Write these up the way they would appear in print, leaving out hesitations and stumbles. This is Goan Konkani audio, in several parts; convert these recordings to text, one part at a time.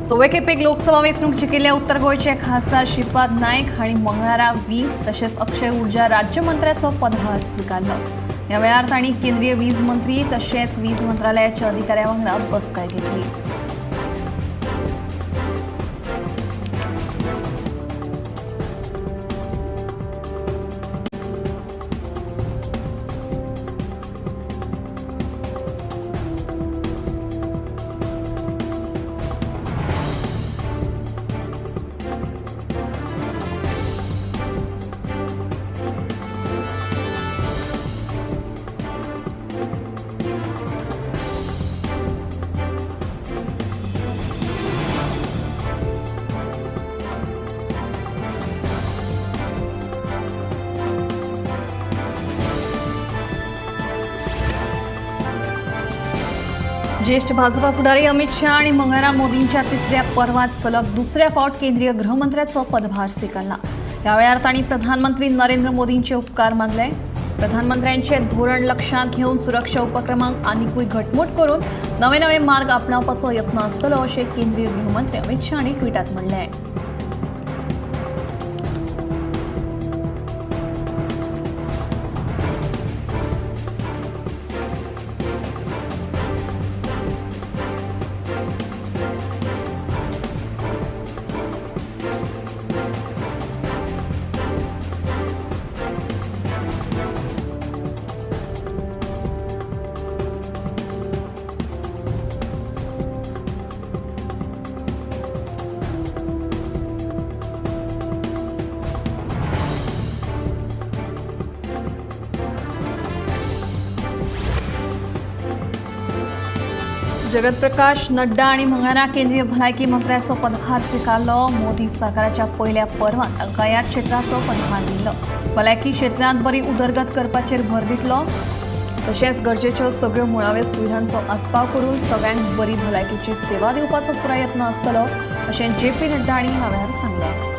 सव्वे खेपेक लोकसभा वेंचणूक जिखिल्ल्या उत्तर गोंयचे खासदार श्रीपाद नायक हांणी मंगळारा वीज तशेंच अक्षय ऊर्जा राज्यमंत्र्याचो पदभार स्विकारलो. ह्या वेळार तांणी केंद्रीय वीज मंत्री तशेंच वीज मंत्रालयाच्या अधिकाऱ्यां वांगडा बसका घेतली. ज्येष्ठ भाजपा फुडारी अमित शहा आणि मंगळारा मोदींच्या तिसऱ्या पर्वात सलग दुसऱ्या फावट केंद्रीय गृहमंत्र्याचो पदभार स्वीकारला. या वेळार तांणी प्रधानमंत्री नरेंद्र मोदींचे उपकार मानले. प्रधानमंत्र्यांचे धोरण लक्षात घेवन सुरक्षा उपक्रमांक आनिकूय घटमूट करून नवे नवे मार्ग आपणावपाचो यत्न आसतलो अशें केंद्रीय गृहमंत्री अमित शहा हांणी ट्विटात म्हणलें. जगत प्रकाश नड्डा आणि मंगळारा केंद्रीय भलायकी मंत्र्याचो पदभार स्वीकारलो. मोदी सरकाराच्या पयल्या पर्वात तांकां ह्या क्षेत्राचो पदभार दिलो. भलायकी क्षेत्रांत बरी उदरगत करपाचेर भर दितलो तशेंच गरजेच्यो सगळ्यो मुळाव्यो सुविधांचो आस्पाव करून सगळ्यांक बरी भलायकीची सेवा दिवपाचो पुराय यत्न आसतलो अशें जे पी नड्डा हांणी ह्या वेळार सांगलें.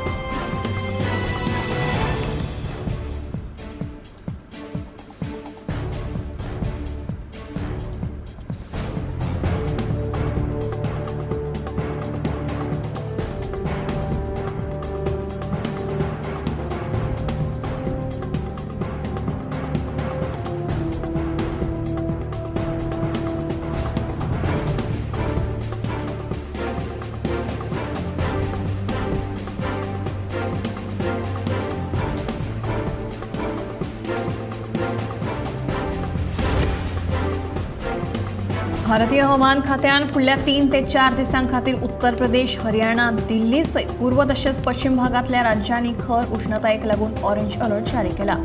भारतीय हवामान खात्यान फुडल्या 3 ते 4 दिसां खातीर उत्तर प्रदेश, हरियाणा, दिल्ली सयत पूर्व तशेंच पश्चिम भागांतल्या राज्यांनी खर उष्णतायेक लागून ऑरेंज अलर्ट जारी केला.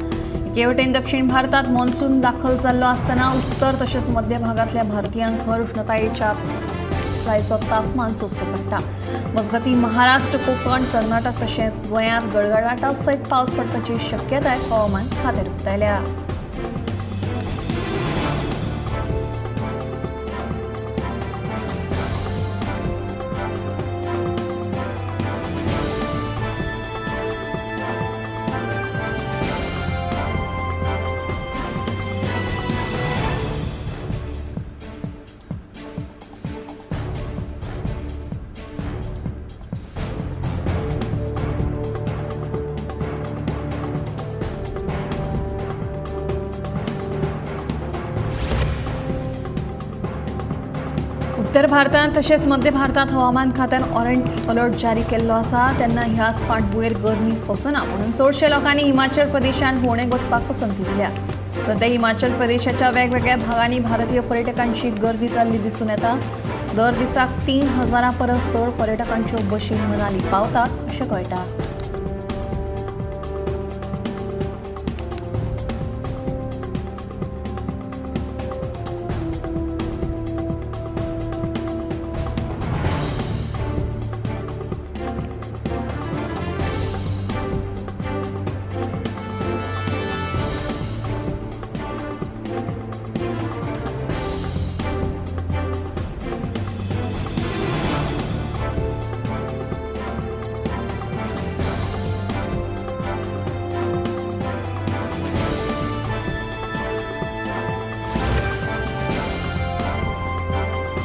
एके वटेन दक्षिण भारतात मॉन्सून दाखल जाल्लो आसतना उत्तर तशेंच मध्य भागांतल्या भारतीयांक खर उष्णतायेच्या तापमान सोंसचो पडटा. मजगतीं महाराष्ट्र, कोकण, कर्नाटक तशेंच गोंयांत गडगडाटा सयत पावस पडपाची शक्यताय हवामान खात्यान उक्तायल्या. उत्तर भारतांत तशेंच मध्य भारतात हवामान खात्यान ऑरेंज अलर्ट जारी केल्लो आसा. तेन्ना ह्याच फाटभुंयेर गरमी सोंसना म्हणून चडशे लोकांनी हिमाचल प्रदेशांत भोंवडेक वचपाक पसंती दिल्या. सध्या हिमाचल प्रदेशाच्या वेगवेगळ्या भागांनी भारतीय पर्यटकांची गर्दी जाल्ली दिसून येता. दर दिसाक 3000 परस चड पर्यटकांच्यो बशी मनाली पावतात अशें कळटा.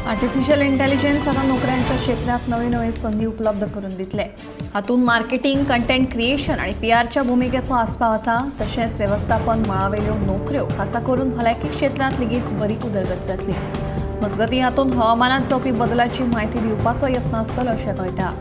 आर्टिफिशियल इंटेलिजन्स आतां नोकऱ्यांच्या क्षेत्रांत नवे नवे संदी उपलब्ध करून दितले. हातूंत मार्केटिंग, कंटेंट क्रिएशन आनी पीआरच्या भुमिकेचो आस्पाव आसा. तशेंच वेवस्थापन मळावेल्यो नोकऱ्यो खासा करून भलायकी क्षेत्रांत लेगीत बरी उदरगत जातली. मजगतीं हातूंत हवामानात जावपी बदलाची म्हायती दिवपाचो यत्न आसतलो अशें कळटा.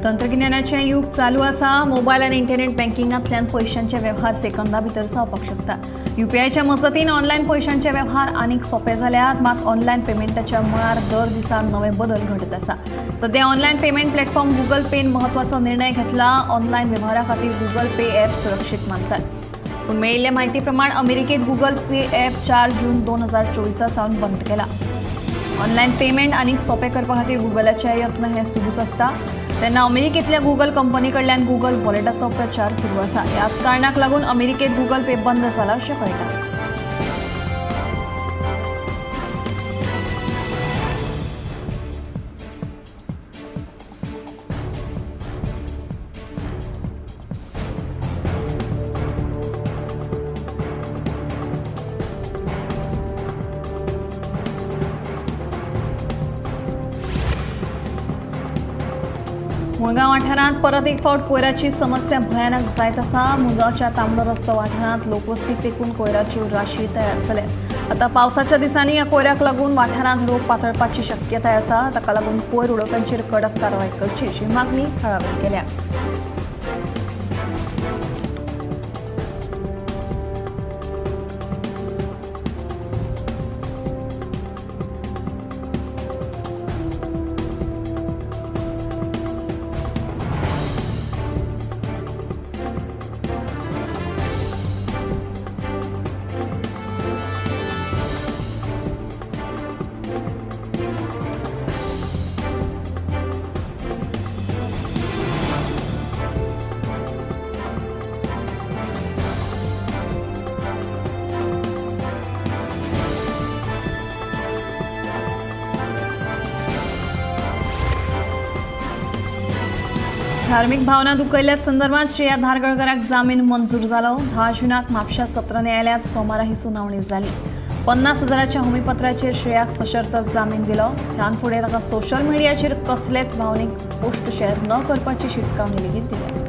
तंत्रगिन्यानाचें युग चालू आसा. मोबायल आनी इंटरनेट बँकिंगांतल्यान पयशांचे वेव्हार सेकंदा भितर जावपाक शकता. युपीआयच्या मजतीन ऑनलायन पयशांचे वेव्हार आनीक सोंपे जाल्यात. मात ऑनलायन पेमेंटाच्या मळार दर दिसा नवे बदल घडत आसा. सध्या ऑनलायन पेमेंट प्लॅटफॉर्म गुगल पेन म्हत्वाचो निर्णय घेतला. ऑनलायन वेव्हारा खातीर गुगल पे ॲप सुरक्षीत मानतात. पूण मेळिल्ले म्हायती प्रमाण अमेरिकेत गुगल पे ॲप 4 जून 2024 सावन बंद केला. ऑनलायन पेमेंट आनीक सोंपें करपा खातीर गुगलाचे यत्न हे सुरूच आसता. तेन्ना अमेरिकेंतल्या गुगल कंपनी कडल्यान गुगल वॉलेटाचो प्रचार सुरू आसा. ह्याच कारणाक लागून अमेरिकेत गुगल पे बंद जाला अशें कळटा. मुळगांव वाठारांत परत एक फावट कोयराची समस्या भयानक जायत आसा. मुळगांवच्या तांबडो रस्तो वाठारांत लोकवस्ती तेकून कोयराच्यो राशी तयार जाल्या. आतां पावसाच्या दिसांनी ह्या कोयराक लागून वाठारांत रोग पातळपाची शक्यताय आसा. ताका लागून कोयर उडोवप्यांचेर कडक कारवाय करची अशी मागणी थळाव्यांनी केल्या. धार्मिक भावना दुखयल्ल्या संदर्भात श्रेया धारगळकराक जामीन मंजूर जालो. 10 जूनाक म्हापशा सत्र न्यायालयात सोमारा ही सुनावणी जाली. 50,000च्या हमीपत्राचेर श्रेयाक सशर्त जामीन दिलो. ह्यान फुडें ताका सोशल मिडियाचेर कसलेच भावनीक पोस्ट शेअर न करपाची शिटकावणी लेगीत दिल्या.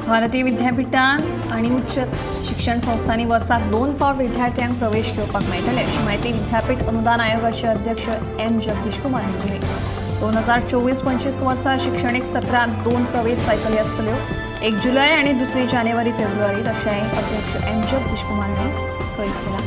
भारतीय विद्यापीठान आनी उच्च शिक्षण संस्थांनी वर्साक 2 फावट विद्यार्थ्यांक प्रवेश घेवपाक मेळटले अशी म्हायती विद्यापीठ अनुदान आयोगाचे अध्यक्ष एम जगदीश कुमार हांणी दिली. 2024-25 वर्सा शिक्षणीक सत्रांत 2 प्रवेश सायकली आसतल्यो, 1 जुलय आनी दुसरी जानेवारी फेब्रुवारी, अशें अध्यक्ष एम जगदीश कुमार हांणी कळीत केलां.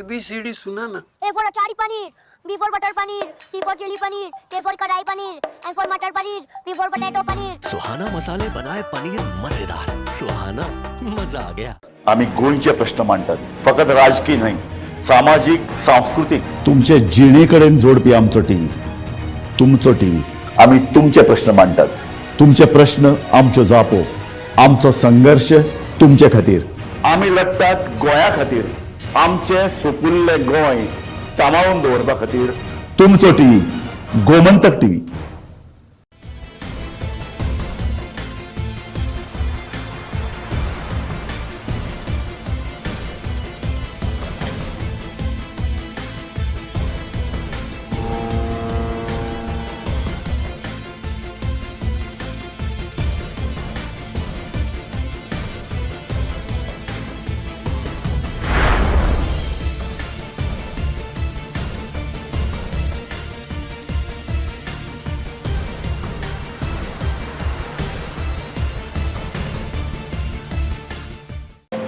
एबीसीडी सुना ना. A for achari paneer, B for butter paneer, C for chilli paneer, K for kadai paneer, M for matar paneer, P for potato paneer. Suhana मसाले बनाए पनीर मजेदार. सुहाना, मजा आ गया. आम्ही गोंयचे प्रश्न मांडटात, फकत राजकीय न्हय, सामाजीक, सांस्कृतीक, तुमचे जिणे कडेन जोडपी आमचो टीव्ही, तुमचो टीव्ही. आम्ही तुमचे प्रश्न मांडटात, तुमचे प्रश्न आमच्यो जापो, आमचो संघर्श तुमचे खातीर. आमी लडटात गोंया खातीर, आमचें सुपुल्लें गोंय सांबाळून दवरपा खातीर. तुमचो टीव्ही, गोमंतक टीव्ही.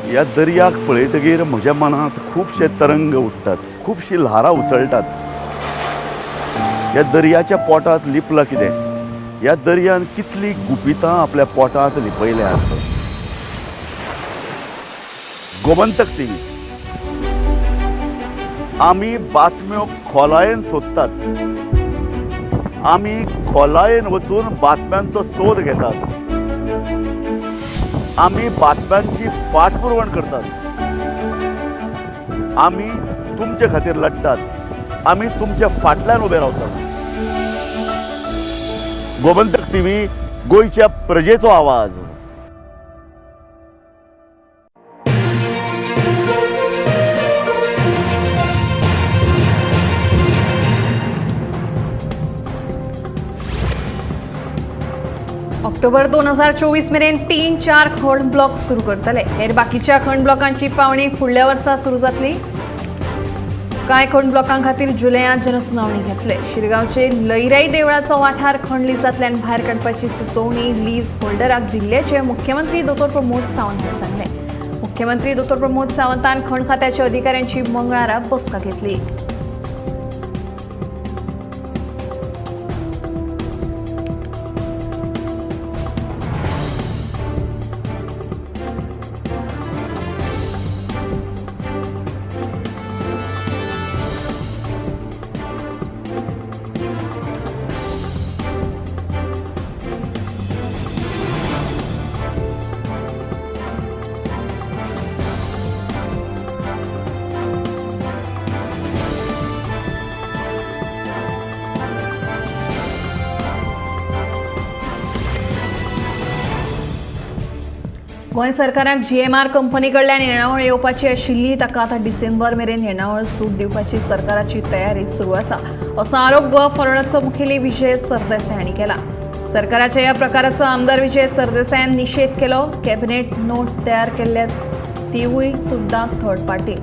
ह्या दर्याक पळयतगीर म्हज्या मनांत खुबशे तरंग उठ्ठात, खुबशीं ल्हारां उसळटात. ह्या दर्याच्या पोटांत लिपलां कितें? ह्या दर्यान कितलीं गुपितां आपल्या पोटांत लिपयल्यात? गोमंतक टीव्ही, आमी बातम्यो खोलायेन सोदतात, आमी खोलायेन वचून बातम्यांचो सोद घेतात, आमी बातम्यांची फाटपुरवण करतात, आमी तुमचे खातीर लडटात, आमी तुमच्या फाटल्यान उबे रावतात. गोमंतक टीव्ही, गोंयच्या प्रजेचो आवाज. ऑक्टोबर 2024 मेरेन 3-4 खण ब्लॉक सुरू करतले. हेर बाकीच्या खण ब्लॉकांची पावणी फुडल्या वर्सा सुरू जातली. कांय खण ब्लॉकां खातीर जुलयांत जनसुनावणी घेतले. शिरगांवचे लईराई देवळाचो वाठार खण लिजांतल्यान भायर काडपाची सुचोवणी लीज होल्डराक दिल्ल्याचें मुख्यमंत्री दोतोर प्रमोद सावंत हांणी सांगलें. मुख्यमंत्री दोतोर प्रमोद सावंतान खण खात्याच्या अधिकाऱ्यांची मंगळारा बसका घेतली. गोंय सरकाराक जीएमआर कंपनी कडल्यान येणावळ येवपाची आशिल्ली, ताका आतां डिसेंबर मेरेन येणावळ सूट दिवपाची सरकाराची तयारी सुरू आसा, असो आरोप गोवा फॉरवर्डाचो मुखेली विजय सरदेसाय हांणी केला. सरकाराच्या ह्या प्रकाराचो आमदार विजय सरदेसायान निशेध केलो. कॅबिनेट नोट तयार केल्ल्या तिवूय सुद्दां थर्ड पार्टी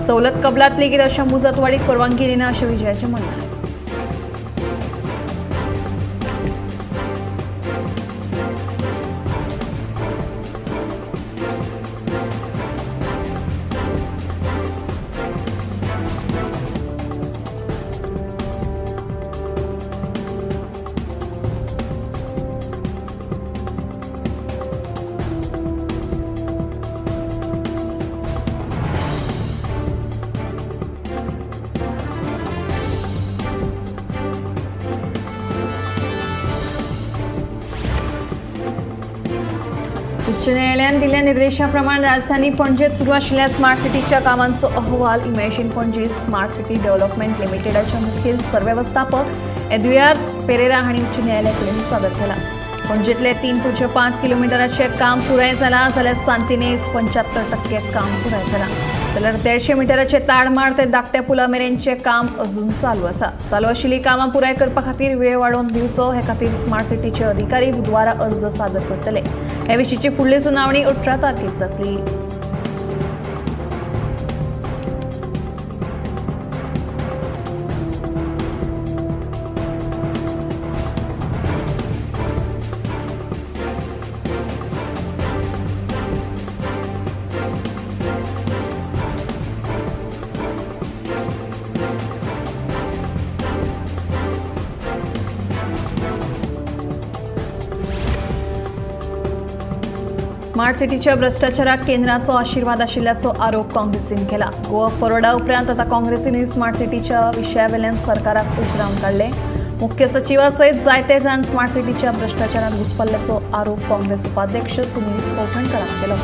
सवलत कबलात लेगीत अशा मुजतवाडीक परवानगी दिना अशें विजयाचें म्हणणें. उच्च न्यायालयान दिल्ल्या निर्देशाप्रमाण राजधानी पणजेत सुरू आशिल्ल्या स्मार्ट सिटीच्या कामांचो अहवाल Imagine Panaji smart city development लिमिटेडाच्या मुखेल सरवेवस्थापक एदुयार पेरेरा हांणी उच्च न्यायालयाकडेन सादर केला. पणजेतले 3.5 किलोमिटराचें काम पुराय जालां, जाल्यार सांतिनेज 75% काम पुराय जालां, जाल्यार 150 मिटराचे ताडमाड ते धाकट्या पुला मेरेनचें काम अजून चालू आसा. चालू आशिल्लीं कामां पुराय करपा खातीर वेळ वाडोवन दिवचो हे खातीर स्मार्ट सिटीचे अधिकारी बुधवारा अर्ज सादर करतले. हे विशींची फुडली सुनावणी 18 तारखेक जातली. स्मार्ट सिटीच्या भ्रष्टाचाराक केंद्राचो आशिर्वाद आशिल्ल्याचो आरोप काँग्रेसीन केला। गोवा फॉरवर्डा उपरांत आतां काँग्रेसीनूय स्मार्ट सिटीच्या विशयावेल्यान सरकाराक उजरावन काडले। मुख्य सचिवा सयत जायते जाण स्मार्ट सिटीच्या भ्रष्टाचारात घुसपल्ल्याचो आरोप काँग्रेस उपाध्यक्ष सुनील कवठणकरान केलो।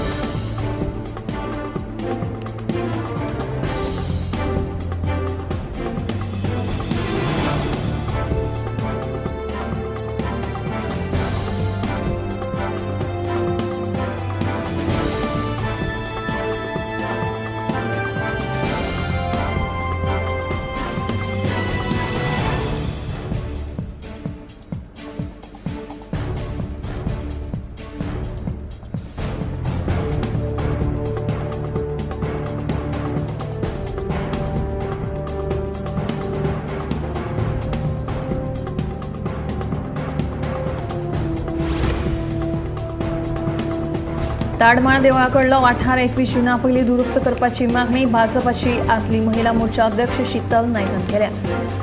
ताडमाळ देवळाकडलो वाठार 21 जूना पयलीं दुरुस्त करपाची मागणी भाजपाची आदली महिला मोर्चा अध्यक्ष शीतल नायकान केल्या।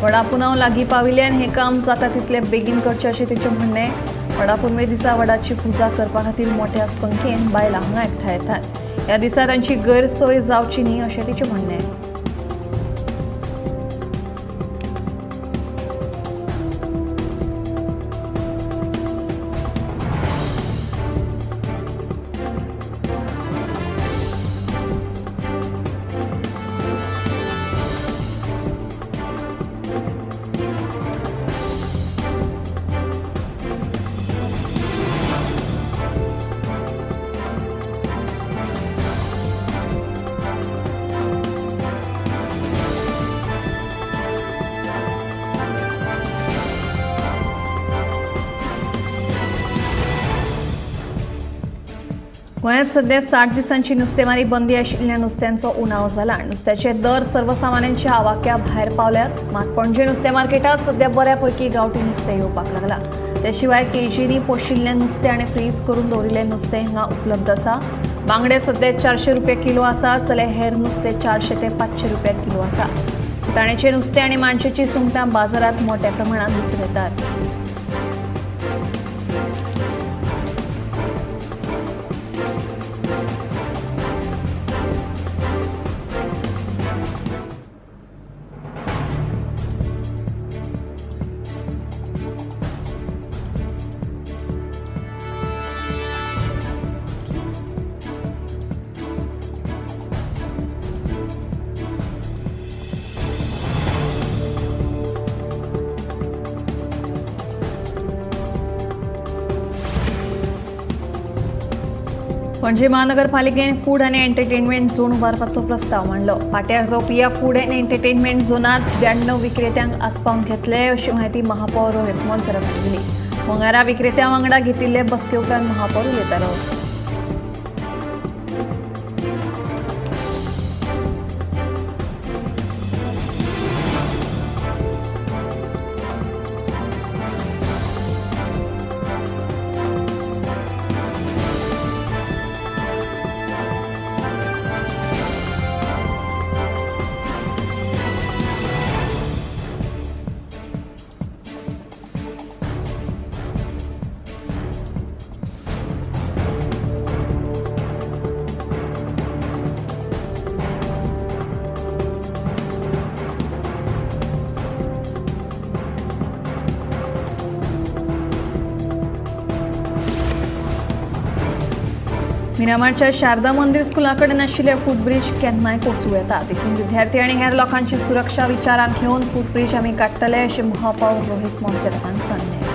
वडापुनाव लागीं पाविल्ल्यान हें काम जाता तितले बेगीन करचें अशें तिचें म्हणणें। वडापुनवे दिसा वडाची पुजा करपा खातीर मोठ्या संख्येन बायलां हांगा एकठांय येतात। ह्या दिसा तांची गैरसोय जावची न्ही अशें तिचें म्हणणें। गोंयांत सध्या 60 दिसांची नुस्तेमारी बंदी आशिल्ल्या नुस्त्यांचो उणाव जाला। नुस्त्याचे दर सर्वसामान्यांच्या आवाक्या भायर पावल्यात। मात पणजे नुस्तें मार्केटांत सध्या बऱ्यापैकी गांवठी नुस्तें येवपाक लागला। ते शिवाय केजींनी पोशिल्लें नुस्तें आनी फ्रीज करून दवरिल्लें नुस्तें हांगा उपलब्ध आसा। बांगडे सध्या 400 रुपया किलो आसा, जाल्यार हेर नुस्तें 400 ते 500 रुपया किलो आसा। फुटाण्याचें नुस्तें आनी मानशेचीं सुंगटां बाजारांत मोट्या प्रमाणांत दिसून येतात। पणजे महानगरपालिकेन फूड आनी एंटरटेनमेंट झोन उबारपाचो प्रस्ताव मांडलो। पाट्यार जावपी ह्या फूड आनी एंटरटेनमेंट झोनांत 92 विक्रेत्यांक आसपावन घेतले अशी म्हायती महापौर रोहित मोन्सेरात हांणी दिली। मंगळारा विक्रेत्यां वांगडा घेतिल्ले बसके उपरांत महापौर उलयतालो। मिरामारच्या शारदा मंदिर स्कुला कडेन आशिल्ले फुटब्रिज केन्नाय कोसळूं येता, देखून विद्यार्थी आनी हेर लोकांची सुरक्षा विचारांत घेवन फुटब्रिज आमी काडटले अशें महापौर रोहित मोन्सेरातान सांगलें।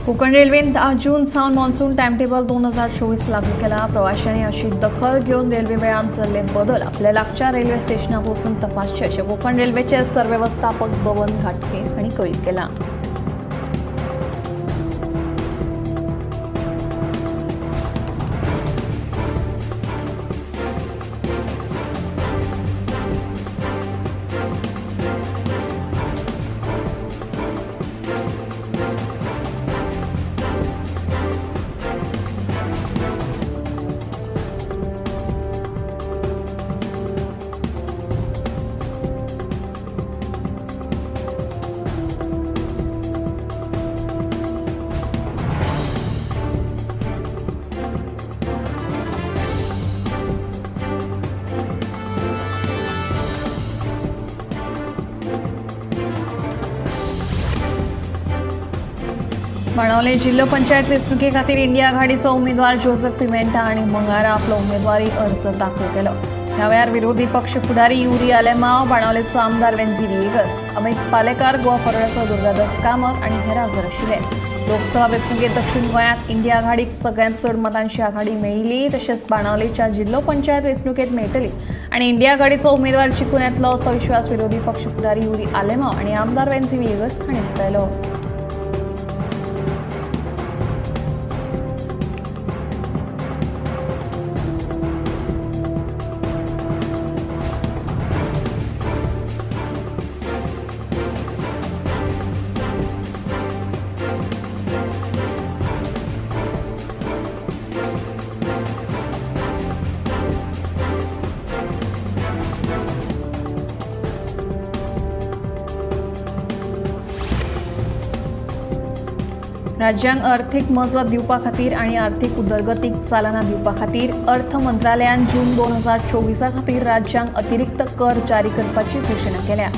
कोकण रेल्वेन 10 जून सावन मॉन्सून टायमटेबल 2024 लागू केला। प्रवाशांनी अशी दखल घेवन रेल्वे वेळांत जाल्ले बदल आपल्या लागच्या रेल्वे स्टेशनार वचून तपासचे अशें कोकण रेल्वेचे सरवेवस्थापक बबन घाटगे हांणी कळीत केलां। बाणावले जिल्हो पंचायत वेंचणुके खातीर इंडिया आघाडीचो उमेदवार जोसेफ पिमेंटा आनी मंगारा आपलो उमेदवारी अर्ज दाखल केलो। ह्या वेळार विरोधी पक्ष फुडारी युरी आलेमाव, बाणावलेचो आमदार वेन्झी व्हिएगस, अमित पालेकार, गोवा फॉरवर्डाचो दुर्गादास कामत आनी हेर हजर आशिल्ले। लोकसभा वेंचणुकेत दक्षिण गोंयांत इंडिया आघाडीक सगळ्यांत चड मतांची आघाडी मेळिल्ली, तशेंच बाणावलेच्या जिल्हो पंचायत वेंचणुकेत मेळटली आनी इंडिया आघाडीचो उमेदवार जिखून येतलो असो विश्वास विरोधी पक्ष फुडारी युरी आलेमाव आनी आमदार वेन्झी व्हिएगस हांणी उक्तायलो। राज्यांक आर्थिक मजत दिवपा खातीर आनी आर्थिक उदरगतीक चालना दिवपा खातीर अर्थ मंत्रालयान जून 2024 खातीर राज्यांक अतिरिक्त कर जारी करपाची घोशणा केल्या।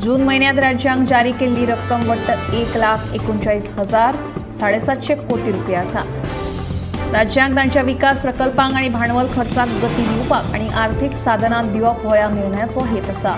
जून म्हयन्यांत राज्यांक जारी केल्ली रक्कम वट्ट 1,39,750 कोटी रुपया आसा। राज्यांक तांच्या विकास प्रकल्पांक आनी भांडवल खर्चाक गती दिवपाक आनी आर्थिक साधनां दिवप हो ह्या निर्णयाचो हेत आसा।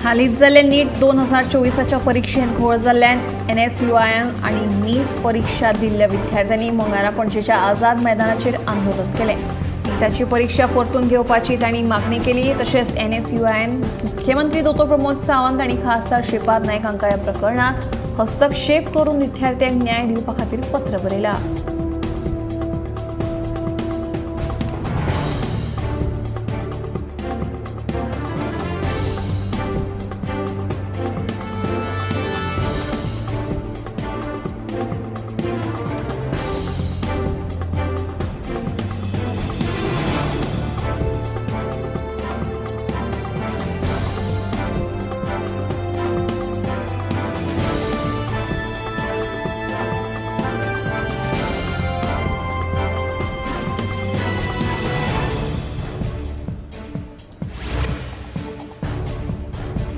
हालींच जाल्ले नीट 2024च्या परिक्षेंत घोळ जाल्ल्यान एनएसयूआयन आनी नीट परीक्षा दिल्ल्या विद्यार्थ्यांनी मंगळारा पणजेच्या आझाद मैदानाचेर आंदोलन केलें। नीटाची परीक्षा परतून घेवपाची तांणी मागणी केली। तशेंच एनएसयूआयन मुख्यमंत्री दोतोर प्रमोद सावंत आनी खासदार श्रीपाद नायक हांकां ह्या प्रकरणांत हस्तक्षेप करून विद्यार्थ्यांक न्याय दिवपा खातीर पत्र बरयलां।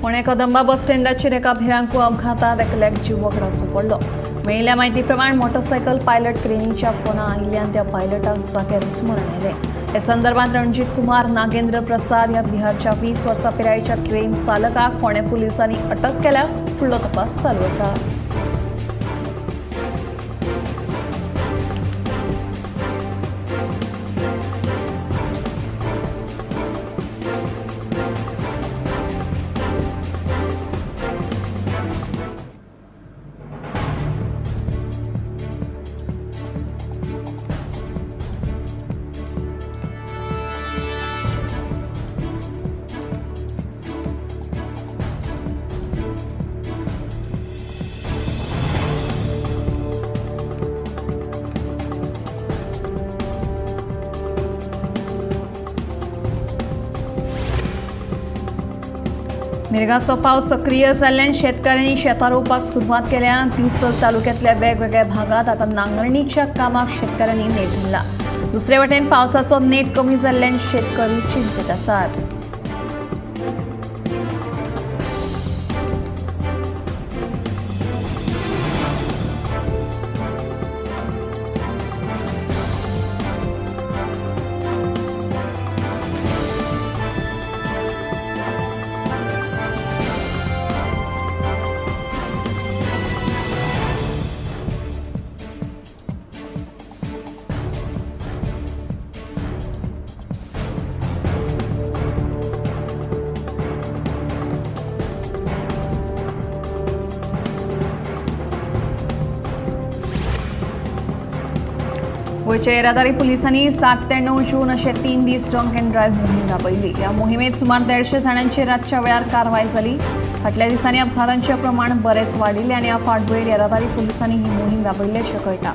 फोंडें कदंबा बस स्टँडाचेर एका भिरांकूळ अपघातांत एकल्याक जीव वगडावचो पडलो। मेळिल्ल्या म्हायती प्रमाण मोटरसायकल पायलट क्रेनीच्या फोना आयिल्ल्यान त्या पायलटाक जाग्यारूच मरण आयलें। हे संदर्भात रणजीत कुमार नागेंद्र प्रसाद ह्या बिहारच्या 20 वर्सां पिरायेच्या क्रेन चालकाक फोंडें पुलिसांनी अटक केल्या। फुडलो तपास चालू आसा। मिरगाचो पावस सक्रीय जाल्ल्यान शेतकाऱ्यांनी शेतां रोवपाक सुरवात केल्या. दिवचल तालुक्यांतल्या वेगवेगळ्या भागात आता नांगरणीच्या कामाक शेतकऱ्यांनी नेट धरला. दुसरे वटेन पावसाचो नेट कमी जाल्ल्यान शेतकरी चिंतेत आसात. गोंयच्या येरादारी पुलिसांनी 7 ते 9 जून अशे 3 दीस ड्रंक अँड ड्रायव्ह मोहीम राबयली. ह्या मोहिमेत सुमार 150 जाणांचेर रातच्या वेळार कारवाय जाली. फाटल्या दिसांनी अपघातांचें प्रमाण बरेंच वाडिल्लें आनी ह्या फाटभुंयेर येरादारी पुलिसांनी ही मोहीम राबयल्ल्याचें कळटा.